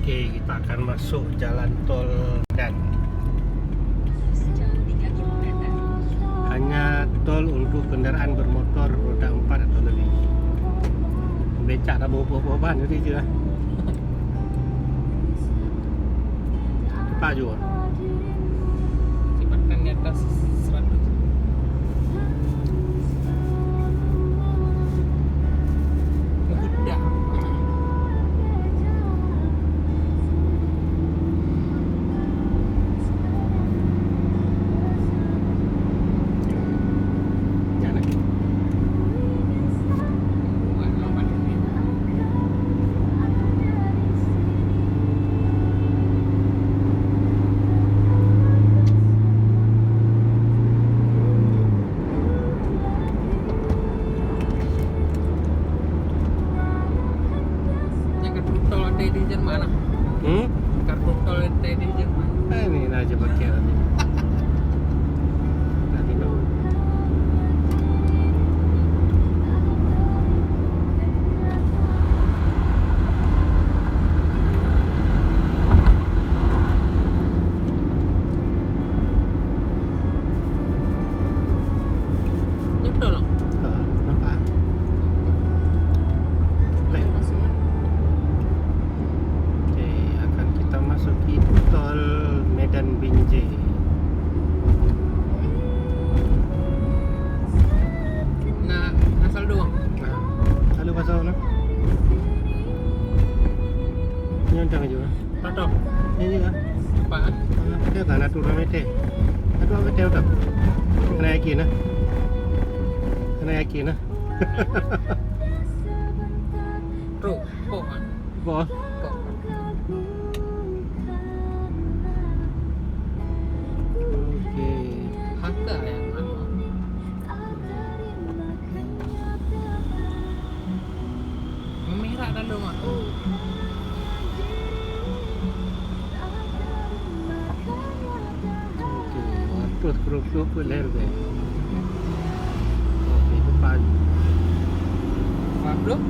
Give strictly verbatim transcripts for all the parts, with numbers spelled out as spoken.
Oke, kita akan masuk jalan tol dan hanya tol untuk kendaraan bermotor roda empat atau lebih. Becak dah boh-boh ban tadi je lah. Cepat juga. Kecepatan di atas seratus. Mudah. Nyang ka tutol watèe di Jerman ah. Hmm? Ka tutol watèe di Jerman. Eh, ni dah je pakai tadi. Tadi tu. Nyebrang lah. Ha, nampak. Leh. Okey, akan kita masuki tol Medan Binjai. Nah, asal doang. Nah, lalu pasal mana? Nyontang aja. Tatap. Ini lah. Apa? Ah, dia kan atu dua meter. Atu dua meter tak? Kena yakin lah. Kena yakin lah. Truk, pok kan? Pok. Pok. Okey. Haka yang anu. Memerah dalam ah. Okey, dua ratus tiga puluh pun lahir ke? Okey, depan. Dua puluh?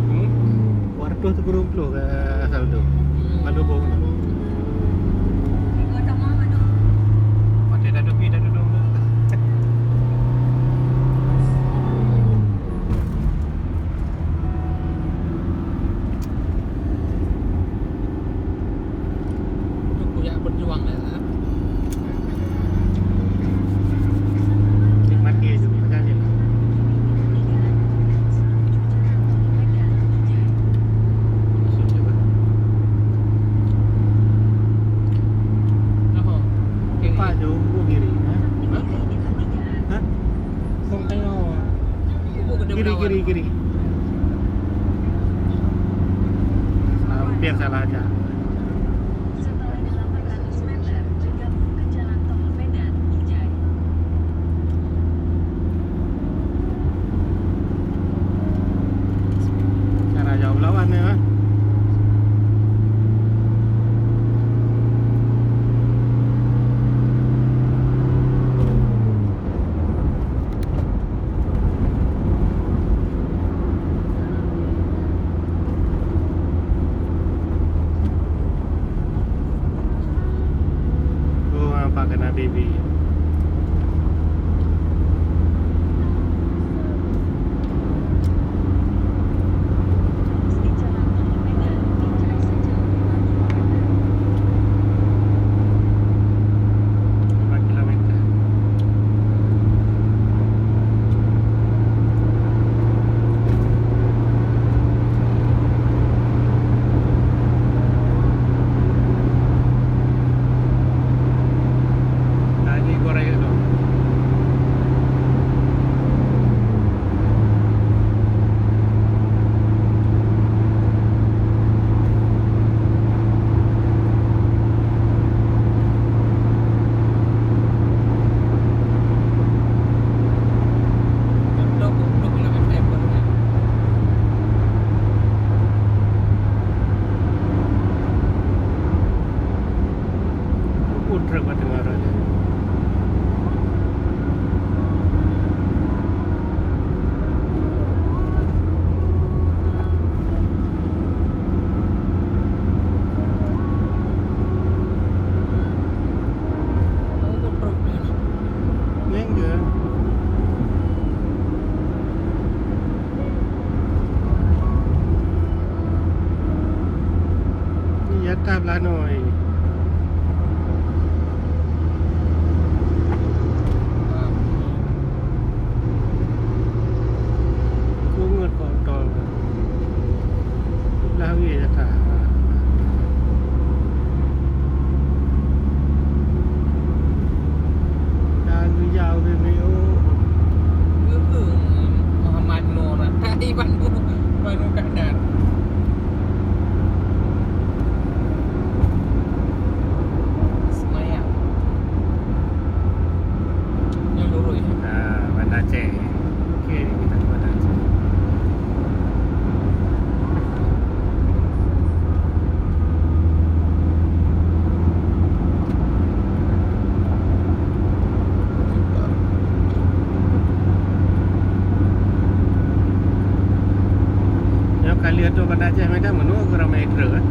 Hmm? Dua ratus tiga puluh ke saldo? Hmm. Saldo boh. Mati dah dupi, dah duduk. Untuk kuyak berjuang lah. Nikmati aja, macam ni. Masuk je, Bang. Apa? Kiri. Pak, jauh kiri, ha? Ha? Hah? Song tengok. Kiri, kiri, kiri. Hampir salah aja. Setelah delapan ratus meter, bergabung ke jalan tol Medan, Binjai. Cara jauh lawan ya, kan? Oh, nampak kena baby. Lima kilometer. Nah, Ka blah noe. Kungeut kok tol. Blah wie dah. Dan geujak ubé-ubé, oh. Muhammad Nur. Iban Nur. Iban Nur Kadar. Seumayang. Nyoe lurus. Ah, Banda Aceh. Okey, kita ke Banda Aceh. Nyoe kali atau Banda Aceh Medan meunoe ramai truk, eh.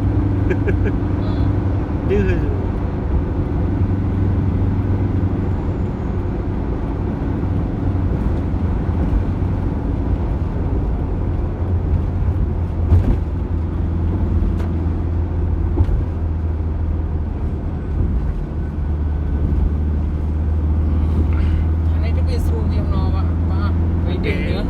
Hmm. Deuh. Hana teubiet su jih meunoe, Pak. Pak, rideh dia.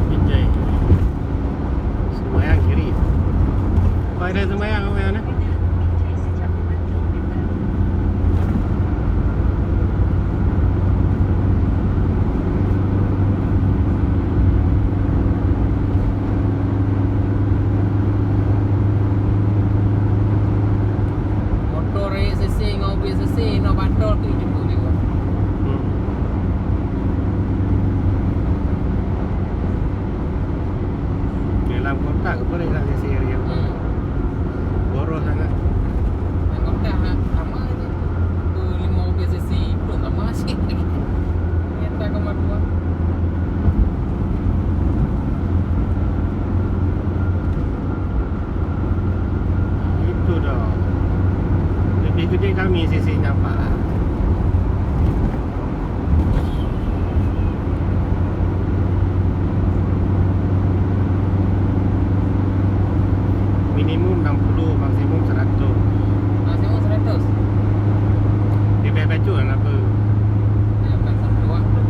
Binjai. Seumayang kiri. Pada seumayang, seumayang ni. Motor A C C ngon mobil A C C, inoe bantol keu jemput juga. Hmm. Dalam kota ke boleh nak A C C hari yang Hmm. Boros sangat. Dalam kota ha, sama je. Ke lima mobil A C C pun sama je. Nyata ke matuan. Itu dah. Lebih gede kami sisi nyampah. Minimum enam puluh, maksimum seratus. Maksimum seratus? Dia beh bacut lah apa. Ya, kan satu waktu.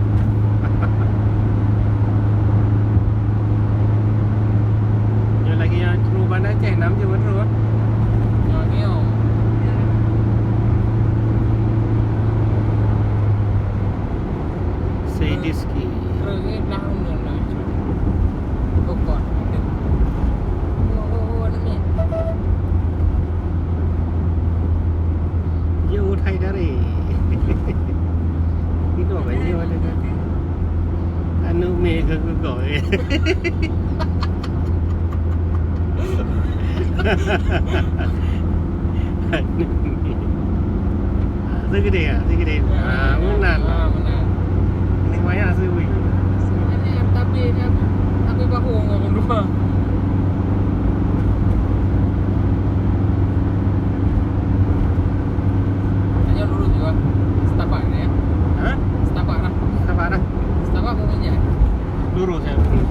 Nyoe lagi nyang true Banda Aceh, nam je true, ah. Nyoe, nyoe. Seidiski. True ke? Nah, nah, nah. Bukan. Oh, oh, oh, ni. Jauh hai dari. Itu apa? Jauh ada kan? Aneuk mè keu geugoe. Aneuk mè. Ah, segede ya, segede. Ah, meunan. Ah, meunan. Ini banyak sih, weh. Ini tapi, tapi bahu ngon dua. Hanya lurus juga. Setapak ni ya. Hah? Setapak lah. Setapak dah. Setapak mau minyak. Lurus ya, lurus.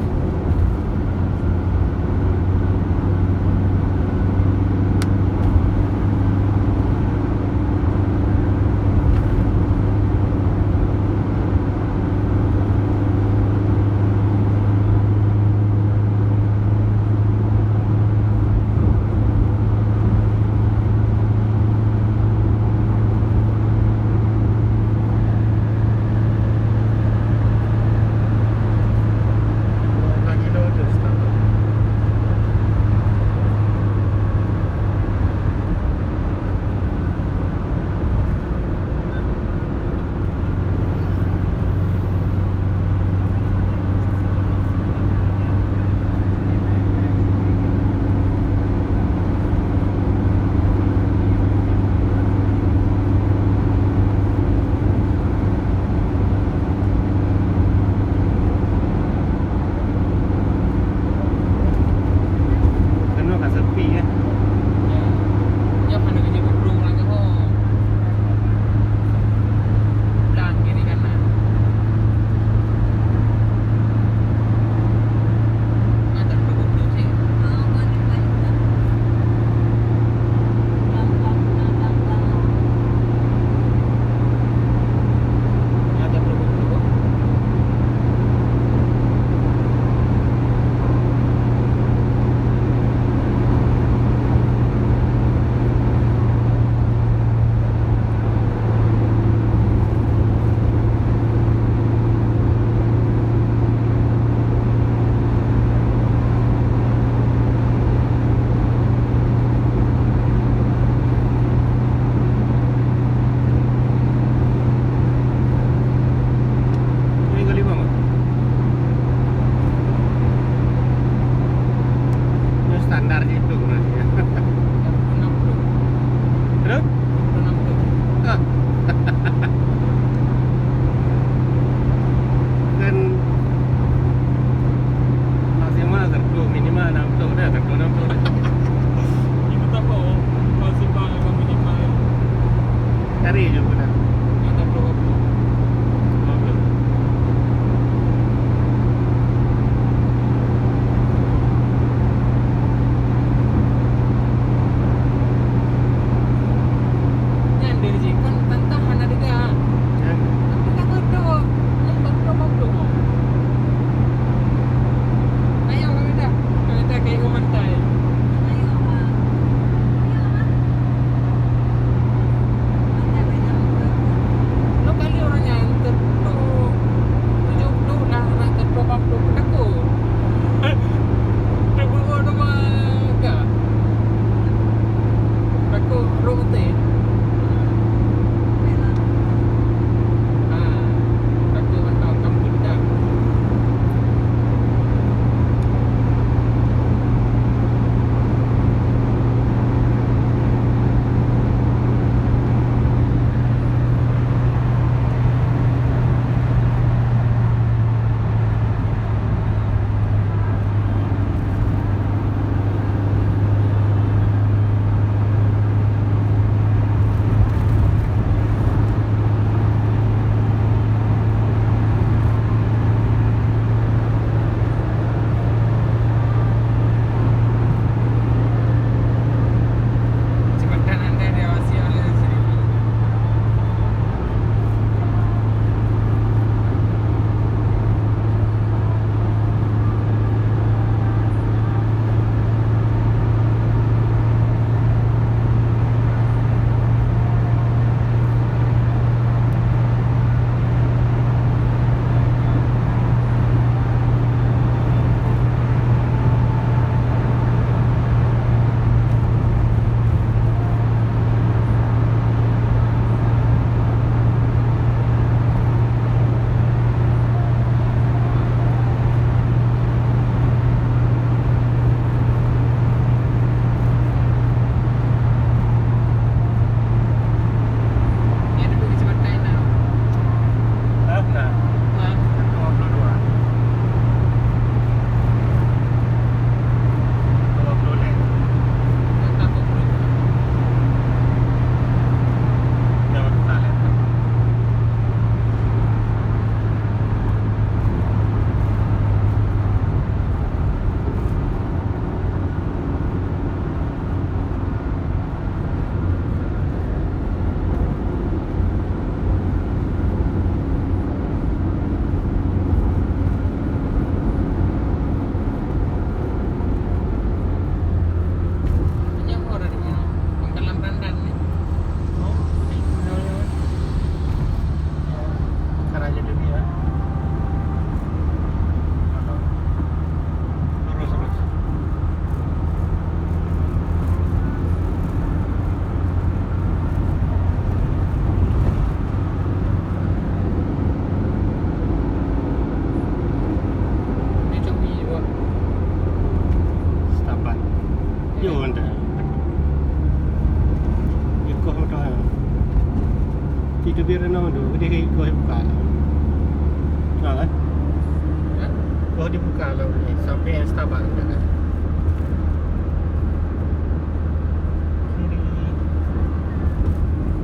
Oh, dibuka lom ni, sampai Starbucks dah.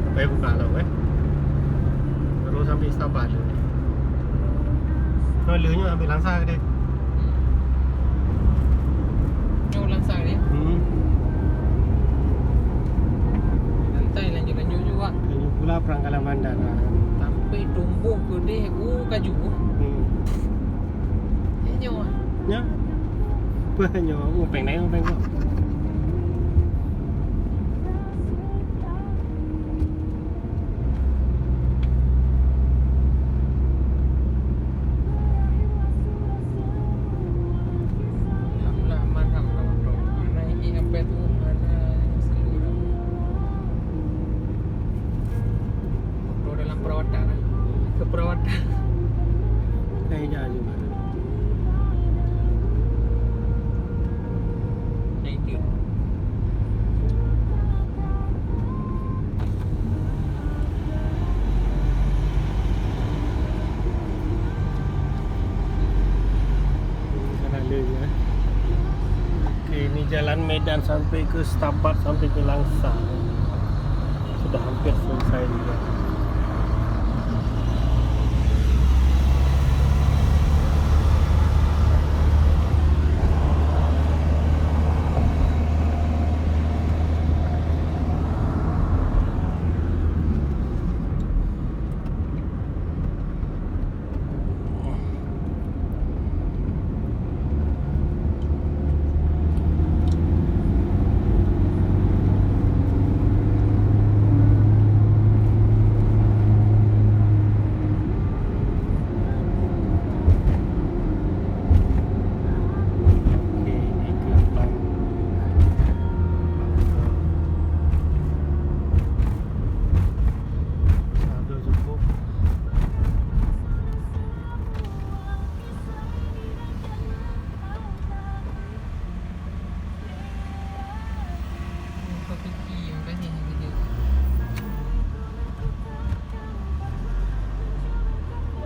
Sampai buka lom, eh. Terus sampai Starbucks lom ni. Nyoe lheueh nyoe sampai Langsa ke deh? Nyoe Langsa ke deh? Hmm. Santai, lanjut-lanjut juga. Lanjut pula perang kalam bandar. Sampai tumbuh ke deh, uh, kaju. Hmm. Eh, nyoe. Nyoe? Bah, nyoe. Oh, péng naik, péng naik. Foto dalam perawatan, eh. Keperawatan. Kayak aja juga. Thank you. Oke, ini jalan Medan sampai ke Starbucks, sampai ke Langsa. Sudah hampir selesai juga.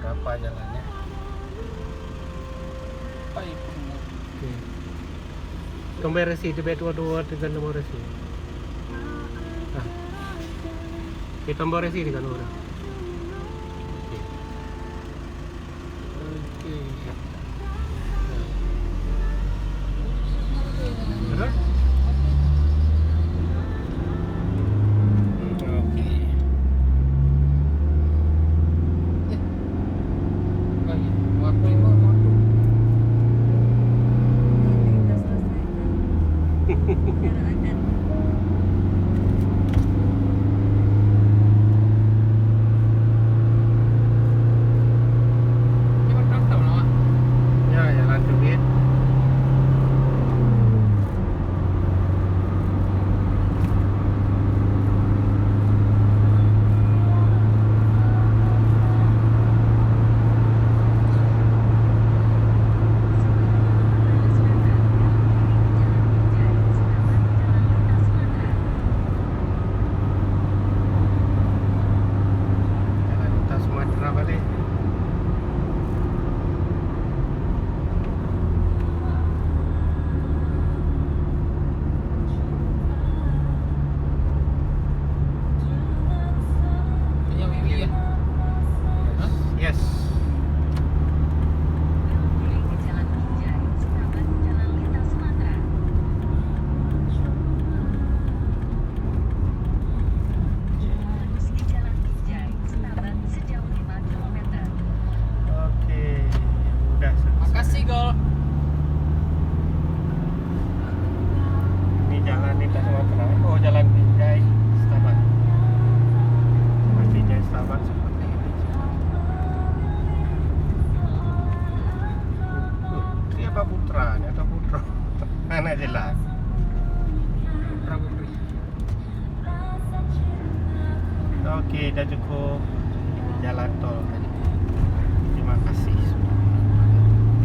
Berapa jalannya? Oke. Tombol resi, teubiet dua-dua dengan nomor resi. Ah. Oke, tombol resi dengan nomor. Oke. Oke. Terus? Oke. Eh. Baik. Waktu lima waktu. Ya, jalan teubiet. Jalan lintas Sumatera balik. Yes. Jalan Binjai, Setabat, jalan lintas Sumatera. Terus di Jalan Binjai, Setabat, sejauh lima kilometer. Oke, udah selesai. Makasih, Gol. Ini jalan lintas Sumatera. Oh, Jalan Binjai, Setabat. Jalan Binjai, Setabat seperti ini. Putri apa putra? Ini ada putra. Mana jelas? Putra putri. Oke, dah cukup. Jalan tol tadi. Terima kasih.